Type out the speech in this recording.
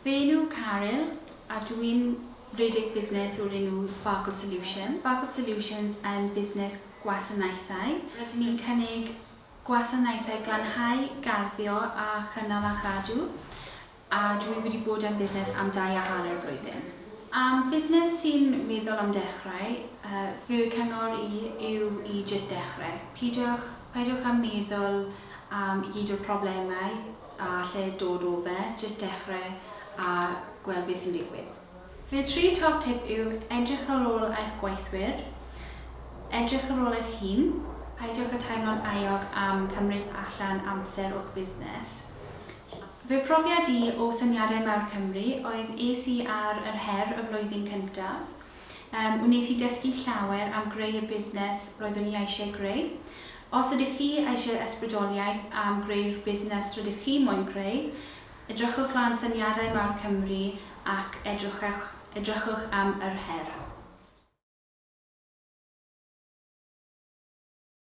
Fy enw Caryl a dwi'n rhedeg busnes o'r enw Sparkle Solutions. Sparkle Solutions yn busnes gwasanaethau. Rydyn ni'n cynnig gwasanaethau glanhau, garddio a chynnal a chadw a dwi wedi bod yn busnes am 2.5 blwyddyn. Am busnes sy'n meddwl am dechrau, fy cyngor i yw i jyst dechrau. Peidiwch, peidiwch â meddwl am i gyd o'r problemau a lle dod o fe, jyst dechrau a gweld beth sy'n digwydd. Fy tri top tip yw edrych ar ôl eich gweithwyr, edrych ar ôl eich hun, peidiwch â teimlo'n euog am cymryd allan amser o'ch busnes. Fy profiad i o Syniadau Mawr Cymru oedd es i ar yr her y flwyddyn cyntaf. Um, wnes i dysgu llawer am greu y busnes roeddwn i eisiau greu. Os ydych chi eisiau ysbrydoliaeth am greu'r busnes rydych chi moyn creu, edrychwch lan Syniadau Mawr Cymru ac edrychwch, edrychwch am yr her.